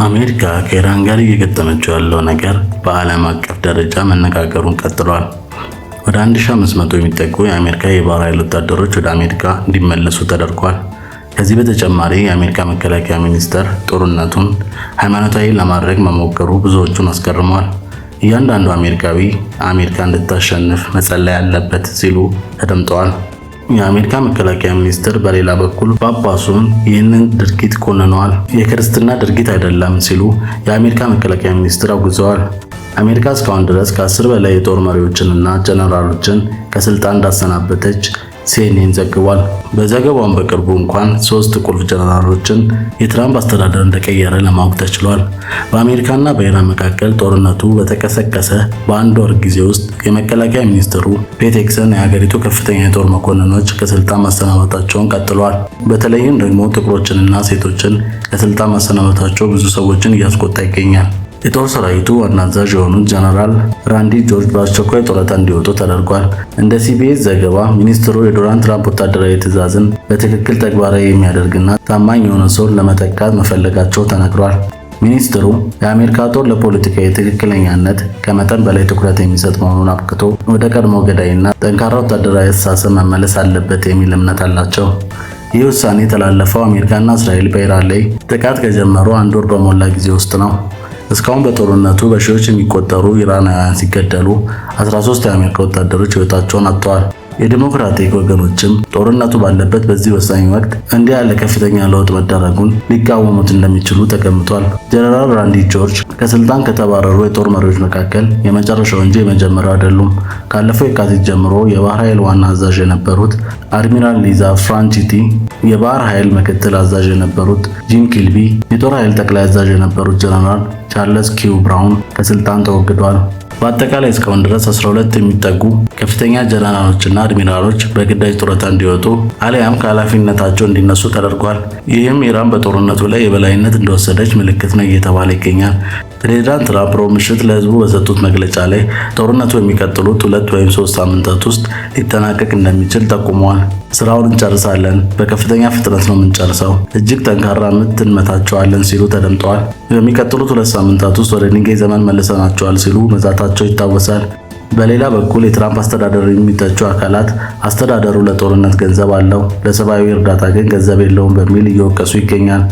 አሜሪካ ከኢራን ጋር እየገጠመችው ያለው ነገር በዓለም አቀፍ ደረጃ መነጋገሩን ቀጥሏል። ወደ 1500 የሚጠጉ የአሜሪካ የባህር ኃይል ወታደሮች ወደ አሜሪካ እንዲመለሱ ተደርጓል። ከዚህ በተጨማሪ የአሜሪካ መከላከያ ሚኒስቴር ጦርነቱን ሃይማኖታዊ ለማድረግ መሞከሩ ብዙዎቹን አስገርሟል። እያንዳንዱ አሜሪካዊ አሜሪካ እንድታሸንፍ መጸለይ አለበት ሲሉ ተደምጠዋል። የአሜሪካ መከላከያ ሚኒስትር በሌላ በኩል ጳጳሱን ይህንን ድርጊት ኮንነዋል። የክርስትና ድርጊት አይደለም ሲሉ የአሜሪካ መከላከያ ሚኒስትር አውግዘዋል። አሜሪካ እስካሁን ድረስ ከ10 በላይ የጦር መሪዎችንና ጀነራሎችን ከስልጣን እንዳሰናበተች ሲኤንኤን ዘግቧል። በዘገባውም በቅርቡ እንኳን ሶስት ቁልፍ ጀነራሎችን የትራምፕ አስተዳደር እንደቀየረ ለማወቅ ተችሏል። በአሜሪካና በኢራን መካከል ጦርነቱ በተቀሰቀሰ በአንድ ወር ጊዜ ውስጥ የመከላከያ ሚኒስትሩ ፔት ሄግሴት የሀገሪቱ ከፍተኛ የጦር መኮንኖች ከስልጣን ማሰናበታቸውን ቀጥለዋል። በተለይም ደግሞ ጥቁሮችንና ሴቶችን ከስልጣን ማሰናበታቸው ብዙ ሰዎችን እያስቆጣ ይገኛል። የጦር ሰራዊቱ ዋና አዛዥ የሆኑት ጀነራል ራንዲ ጆርጅ በአስቸኳይ ጡረታ እንዲወጡ ተደርጓል። እንደ ሲቢኤስ ዘገባ ሚኒስትሩ የዶናልድ ትራምፕ ወታደራዊ ትዕዛዝን በትክክል ተግባራዊ የሚያደርግና ታማኝ የሆነ ሰውን ለመተካት መፈለጋቸው ተነግሯል። ሚኒስትሩ የአሜሪካ ጦር ለፖለቲካዊ ትክክለኛነት ከመጠን በላይ ትኩረት የሚሰጥ መሆኑን አብቅቶ ወደ ቀድሞ ገዳይና ጠንካራ ወታደራዊ አስተሳሰብ መመለስ አለበት የሚል እምነት አላቸው። ይህ ውሳኔ የተላለፈው አሜሪካና እስራኤል በኢራን ላይ ጥቃት ከጀመሩ አንድ ወር በሞላ ጊዜ ውስጥ ነው። እስካሁን በጦርነቱ በሺዎች የሚቆጠሩ ኢራናውያን ሲገደሉ 13 የአሜሪካ ወታደሮች ሕይወታቸውን አጥተዋል። የዲሞክራቲክ ወገኖችም ጦርነቱ ባለበት በዚህ ወሳኝ ወቅት እንዲህ ያለ ከፍተኛ ለውጥ መደረጉን ሊቃወሙት እንደሚችሉ ተገምቷል። ጀነራል ራንዲ ጆርጅ ከስልጣን ከተባረሩ የጦር መሪዎች መካከል የመጨረሻው እንጂ የመጀመሪያው አይደሉም። ካለፈው የካቲት ጀምሮ የባህር ኃይል ዋና አዛዥ የነበሩት አድሚራል ሊዛ ፍራንቺቲ፣ የባህር ኃይል ምክትል አዛዥ የነበሩት ጂም ኪልቢ፣ የጦር ኃይል ጠቅላይ አዛዥ የነበሩት ጀነራል ቻርለስ ኪው ብራውን ከስልጣን ተወግደዋል። በአጠቃላይ እስካሁን ድረስ 12 የሚጠጉ ከፍተኛ ጀነራሎችና አድሚራሎች በግዳጅ ጡረታ እንዲወጡ አሊያም ከኃላፊነታቸው እንዲነሱ ተደርጓል። ይህም ኢራን በጦርነቱ ላይ የበላይነት እንደወሰደች ምልክት ነው እየተባለ ይገኛል። ፕሬዚዳንት ትራምፕ ሮብ ምሽት ለሕዝቡ በሰጡት መግለጫ ላይ ጦርነቱ የሚቀጥሉት 2 ወይም 3 ሳምንታት ውስጥ ሊጠናቀቅ እንደሚችል ጠቁመዋል። ስራውን እንጨርሳለን፣ በከፍተኛ ፍጥነት ነው የምንጨርሰው፣ እጅግ ጠንካራ ምት እንመታቸዋለን ሲሉ ተደምጠዋል። በሚቀጥሉት 2 ሳምንታት ውስጥ ወደ ድንጋይ ዘመን መልሰናቸዋል ሲሉ መዛታቸው ይታወሳል። በሌላ በኩል የትራምፕ አስተዳደር የሚተቹ አካላት አስተዳደሩ ለጦርነት ገንዘብ አለው፣ ለሰብአዊ እርዳታ ግን ገንዘብ የለውም በሚል እየወቀሱ ይገኛል።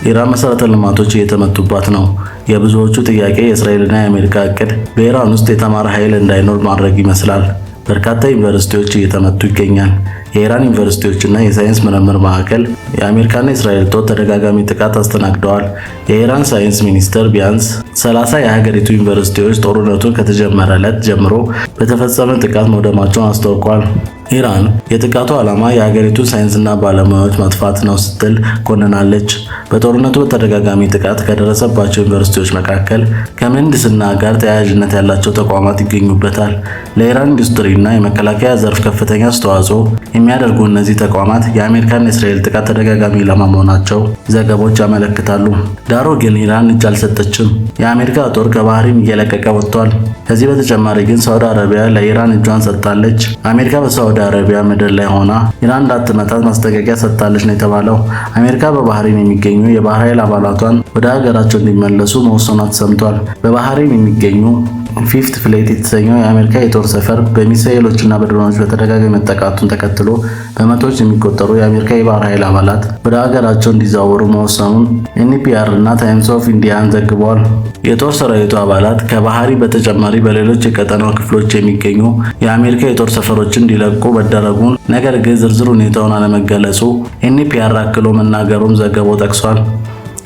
ኢራን መሰረተ ልማቶች እየተመቱባት ነው። የብዙዎቹ ጥያቄ የእስራኤልና የአሜሪካ እቅድ በኢራን ውስጥ የተማረ ኃይል እንዳይኖር ማድረግ ይመስላል። በርካታ ዩኒቨርሲቲዎች እየተመቱ ይገኛል። የኢራን ዩኒቨርሲቲዎችና የሳይንስ ምርምር ማዕከል የአሜሪካና የእስራኤል ጦር ተደጋጋሚ ጥቃት አስተናግደዋል። የኢራን ሳይንስ ሚኒስቴር ቢያንስ 30 የሀገሪቱ ዩኒቨርሲቲዎች ጦርነቱን ከተጀመረ ዕለት ጀምሮ በተፈጸመ ጥቃት መውደማቸውን አስታውቋል። ኢራን የጥቃቱ ዓላማ የሀገሪቱ ሳይንስና ባለሙያዎች ማጥፋት ነው ስትል ኮንናለች። በጦርነቱ በተደጋጋሚ ጥቃት ከደረሰባቸው ዩኒቨርሲቲዎች መካከል ከምህንድስና ጋር ተያያዥነት ያላቸው ተቋማት ይገኙበታል። ለኢራን ኢንዱስትሪና የመከላከያ ዘርፍ ከፍተኛ አስተዋጽኦ የሚያደርጉ እነዚህ ተቋማት የአሜሪካና የእስራኤል ጥቃት ተደጋጋሚ ኢላማ መሆናቸው ዘገባዎች ያመለክታሉ። ዳሩ ግን ኢራን እጅ አልሰጠችም። የአሜሪካ ጦር ከባህሪን እየለቀቀ ወጥቷል። ከዚህ በተጨማሪ ግን ሳውዲ አረቢያ ለኢራን እጇን ሰጥታለች። አሜሪካ በሳውዲ አረቢያ ምድር ላይ ሆና ኢራን እንዳትመታት ማስጠንቀቂያ ሰጥታለች ነው የተባለው። አሜሪካ በባህሬን የሚገኙ የባህር ኃይል አባላቷን ወደ ሀገራቸው እንዲመለሱ መወሰኗ ተሰምቷል። በባህሬን የሚገኙ Fifth Fleet የተሰኘው የአሜሪካ የጦር ሰፈር በሚሳኤሎችና በድሮኖች በተደጋጋሚ መጠቃቱን ተከትሎ በመቶዎች የሚቆጠሩ የአሜሪካ የባህር ኃይል አባላት ወደ ሀገራቸው እንዲዛወሩ መወሰኑን ኤንፒአር እና ታይምስ ኦፍ ኢንዲያን ዘግበዋል። የጦር ሰራዊቱ አባላት ከባህሪ በተጨማሪ በሌሎች የቀጠናው ክፍሎች የሚገኙ የአሜሪካ የጦር ሰፈሮችን እንዲለቁ መደረጉን፣ ነገር ግን ዝርዝር ሁኔታውን አለመገለጹ ኤንፒአር አክሎ መናገሩን ዘገባው ጠቅሷል።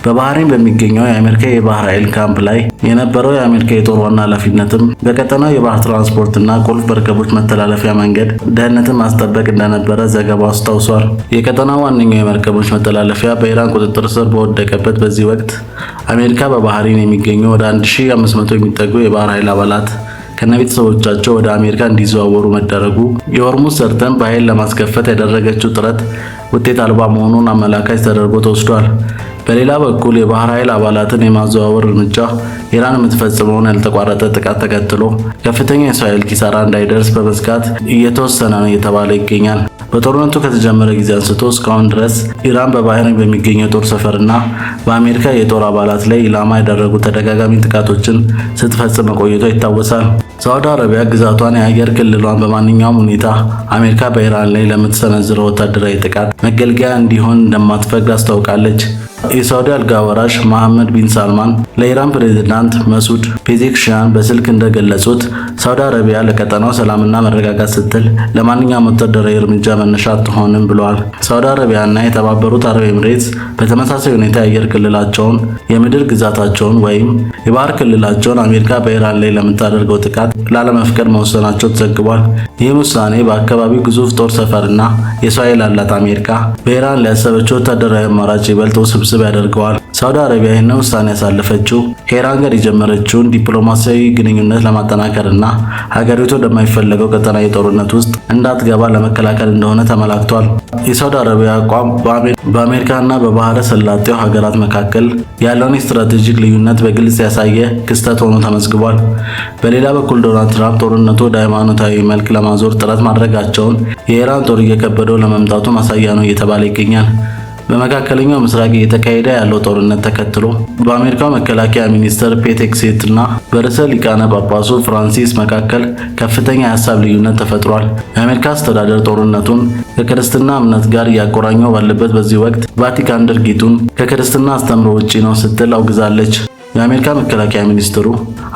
በባህሬን በሚገኘው የአሜሪካ የባህር ኃይል ካምፕ ላይ የነበረው የአሜሪካ የጦር ዋና ኃላፊነትም በቀጠናው የባህር ትራንስፖርትና ቁልፍ መርከቦች መተላለፊያ መንገድ ደህንነትን ማስጠበቅ እንደነበረ ዘገባው አስታውሷል። የቀጠናው ዋነኛው የመርከቦች መተላለፊያ በኢራን ቁጥጥር ስር በወደቀበት በዚህ ወቅት አሜሪካ በባህሬን የሚገኙ ወደ 1500 የሚጠጉ የባህር ኃይል አባላት ከነቤተሰቦቻቸው ወደ አሜሪካ እንዲዘዋወሩ መደረጉ የሆርሙዝ ሰርጥን በኃይል ለማስከፈት ያደረገችው ጥረት ውጤት አልባ መሆኑን አመላካች ተደርጎ ተወስዷል። በሌላ በኩል የባህር ኃይል አባላትን የማዘዋወር እርምጃ ኢራን የምትፈጽመውን ያልተቋረጠ ጥቃት ተከትሎ ከፍተኛ የሰው ኃይል ኪሳራ እንዳይደርስ በመስጋት እየተወሰነ ነው እየተባለ ይገኛል። በጦርነቱ ከተጀመረ ጊዜ አንስቶ እስካሁን ድረስ ኢራን በባህሬን በሚገኘው ጦር ሰፈርና በአሜሪካ የጦር አባላት ላይ ኢላማ ያደረጉ ተደጋጋሚ ጥቃቶችን ስትፈጽም መቆየቷ ይታወሳል። ሳውዲ አረቢያ ግዛቷን የአየር ክልሏን በማንኛውም ሁኔታ አሜሪካ በኢራን ላይ ለምትሰነዝረው ወታደራዊ ጥቃት መገልገያ እንዲሆን እንደማትፈቅድ አስታውቃለች። የሳውዲ አልጋ ወራሽ መሐመድ ቢን ሳልማን ለኢራን ፕሬዝዳንት መሱድ ፔዜሽኪያን በስልክ እንደገለጹት ሳውዲ አረቢያ ለቀጠናው ሰላምና መረጋጋት ስትል ለማንኛውም ወታደራዊ እርምጃ መነሻ አትሆንም ብለዋል። ሳውዲ አረቢያና የተባበሩት አረብ ኤምሬትስ በተመሳሳይ ሁኔታ የአየር ክልላቸውን፣ የምድር ግዛታቸውን ወይም የባህር ክልላቸውን አሜሪካ በኢራን ላይ ለምታደርገው ጥቃት ላለመፍቀድ መወሰናቸው ተዘግቧል። ይህም ውሳኔ በአካባቢው ግዙፍ ጦር ሰፈርና የሰው ኃይል ያላት አሜሪካ በኢራን ላይ ያሰበችው ወታደራዊ አማራጭ ይበልጥ ውስብስብ ያደርገዋል። ሳውዲ አረቢያ ይህንን ውሳኔ ያሳለፈችው ከኢራን ጋር የጀመረችውን ዲፕሎማሲያዊ ግንኙነት ለማጠናከርና ሀገሪቱ ወደማይፈለገው ቀጠናዊ ጦርነት ውስጥ እንዳትገባ ለመከላከል እንደሆነ ተመላክቷል። የሳውዲ አረቢያ አቋም በአሜሪካና በባህረ ሰላጤው ሀገራት መካከል ያለውን የስትራቴጂክ ልዩነት በግልጽ ያሳየ ክስተት ሆኖ ተመዝግቧል። በሌላ በኩል ዶናልድ ትራምፕ ጦርነቱ ወደ ሃይማኖታዊ መልክ ለማዞር ጥረት ማድረጋቸውን የኢራን ጦር እየከበደው ለመምጣቱ ማሳያ ነው እየተባለ ይገኛል። በመካከለኛው ምስራቅ እየተካሄደ ያለው ጦርነት ተከትሎ በአሜሪካው መከላከያ ሚኒስትር ፔት ሄግሴት እና በርዕሰ ሊቃነ ጳጳሱ ፍራንሲስ መካከል ከፍተኛ የሀሳብ ልዩነት ተፈጥሯል። የአሜሪካ አስተዳደር ጦርነቱን ከክርስትና እምነት ጋር እያቆራኘው ባለበት በዚህ ወቅት ቫቲካን ድርጊቱን ከክርስትና አስተምህሮ ውጪ ነው ስትል አውግዛለች። የአሜሪካ መከላከያ ሚኒስትሩ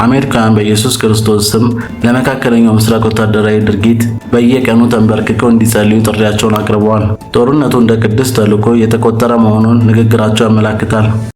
አሜሪካውያን በኢየሱስ ክርስቶስ ስም ለመካከለኛው ምስራቅ ወታደራዊ ድርጊት በየቀኑ ተንበርክከው እንዲጸልዩ ጥሪያቸውን አቅርበዋል። ጦርነቱ እንደ ቅዱስ ተልዕኮ የተቆጠረ መሆኑን ንግግራቸው ያመላክታል።